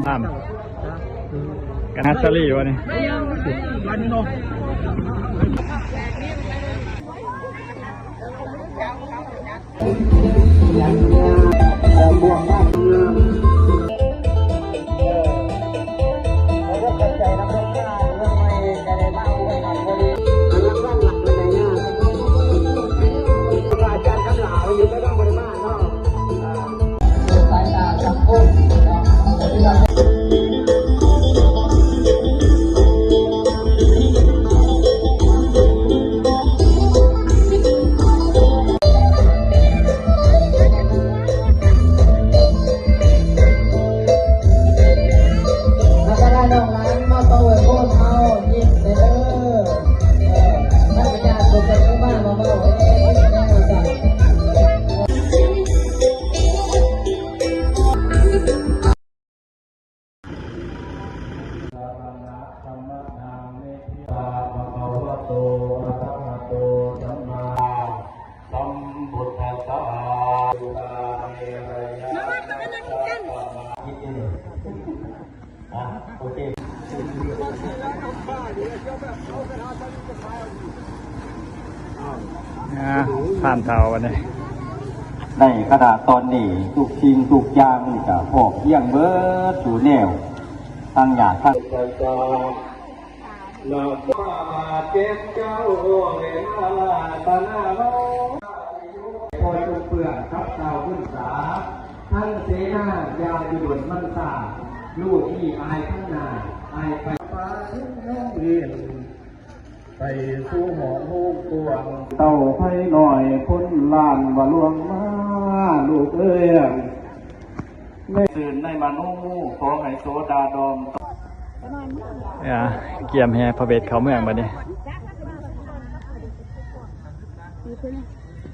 ຖາມກັນຫາສາລີວະນີ້. ອາ ຜ່ານເທົ່າບັດນີ້. ໃນຂະນະຕອນນີ້ ທຸກສິ່ງທຸກຢ່າງນີ້ກະພ້ອມພຽງເບີດສູ່ແນວ ທັງຍາດທັງ ນະໂມ ເຈັບເຈົ້າເວລາຕະນາໂລ ຂໍຈົ່ງເປື້ອນກັບເຈົ້າບຸນສາ ທັງເສນາ ຢ່າຢູ່ດົນມັນຊາ ລູກນີ້ອາຍທັງໜ້າ ອາຍໄປ ໄປໂຮງຮຽນ ໄປສູ່ຫ້ອງໂຮງກວາງ ເຕົ້າໄພນ້ອຍພົນລ້ານ ວ່າຫຼວງມາລູກເອີຍ. ຕື່ນໃນມະໂນ ຂໍໃຫ້ໂສດາດອງ. ອາ ກຽມແຫ່ພະເວດເຂົ້າເມືອງບັດນີ້.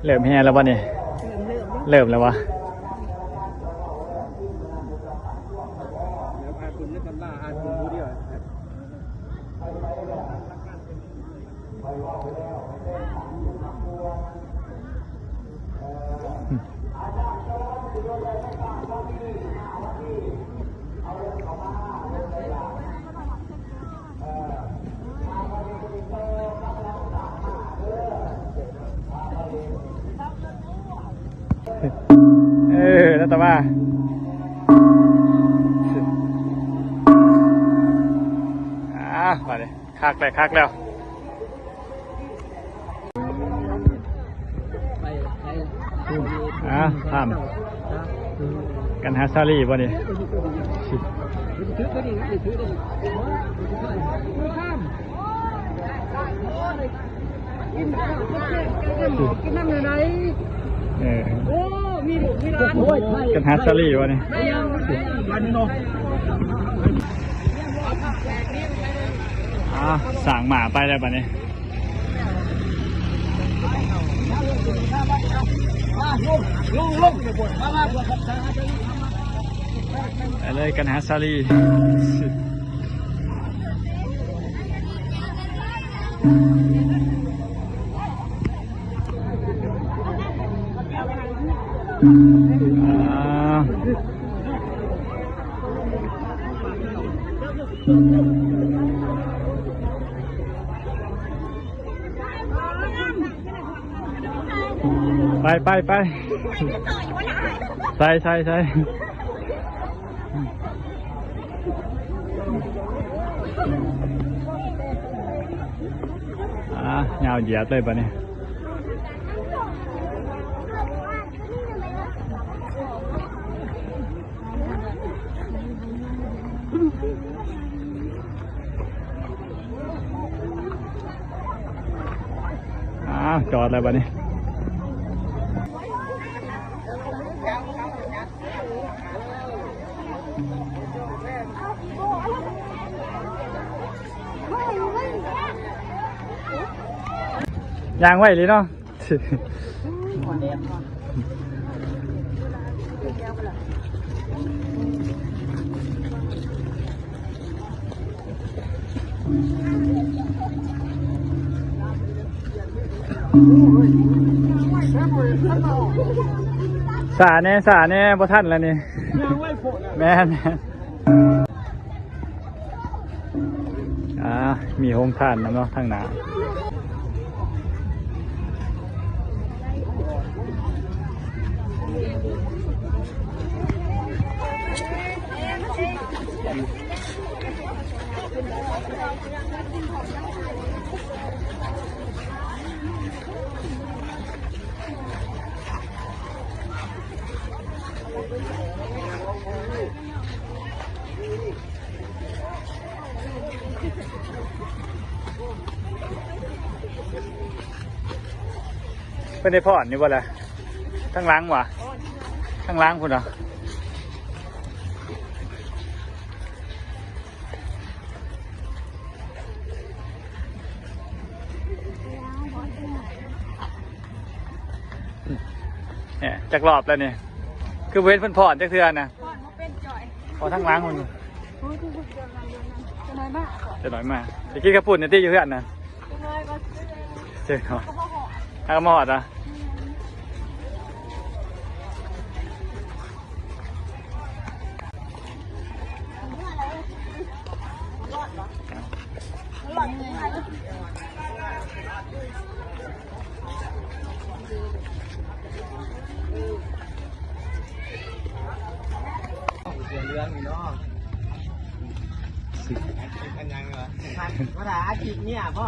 ເລີ່ມແຫ່ແລ້ວບໍ່ນີ້? ເລີ່ມແລ້ວ ເລີ່ມແລ້ວຫວາ? ເອີ ລັດຕະວາ ອາ ບາດນີ້ຄັກແລ້ວ ຄັກແລ້ວ. ອາ ຖາມກັນຫາສາລີບໍ່ນີ້? ກິນນ້ຳແນວໃດ? ເອີ ໂອ້ ມີລູກມີຫຼານ ກັນຫາສາລີບໍ່ນີ້? ອາ ສ້າງໝ້າໄປແລ້ວບັດນີ້. ໄປເລີຍກັນຫາສາລີ. ໄປ ໄປ ໄປ ໃສ່ ໃສ່ ໃສ່. ອາ ຍາວຢຽດເລີຍບາດນີ້. ອ້າວ ຈອດແລ້ວບາດນີ້. ຍ່າງໄວອີ່ຫຼີເນາະ. ສາແດ່ ສາແດ່ ບໍ່ທັນແລ້ວນີ້. ແມ່ນ. ມີໂຮງທານນຳເນາະທາງໜ້າ. ເພິ່ນໄດ້ຟ້ອນຢູ່ບໍ່ລະ? ທາງຫຼັງຫວາ? ທາງຫຼັງພຸ້ນຫວາ? ແໝ ຈັກຮອບແລ້ວນີ້ ຄືບໍ່ເຫັນເພິ່ນຟ້ອນຈັກເທື່ອນະ? ຟ້ອນບໍ່ເປັນ ຈ່ອຍ. ອໍ ທາງຫຼັງພຸ້ນ. ໂອ້ຍ ຈະໜ້ອຍມາ ຈະໜ້ອຍມາ. ໄປກິນເຂົ້າປຸ້ນຢູ່ຕິ ຢູ່ເຮືອນນະ? ຈັກໜ້ອຍກໍ ເຈົ້າ ຫາກໍມາຮອດອະ? ເສືອເຫຼືອງນີ້ເນາະ. ອັນຫຍັງວະ? ວ່າຖ້າອາທິດເນຍບໍ?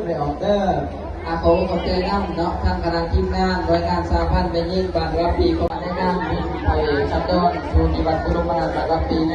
ໄດ້ອອກເດີ. ອາ ຂໍຂອບໃຈນຳເນາະ ທາງຄະນະທີມງານ ໜ່ວຍງານສະຫະພັນແມ່ຍິງບ້ານວັບປີ ຂອງແນະນຳ ພະເອກ ສັນດອນ ຜູ້ທີ່ວັດອຸດົມມະນາດ ບ້ານວັບປີໃນ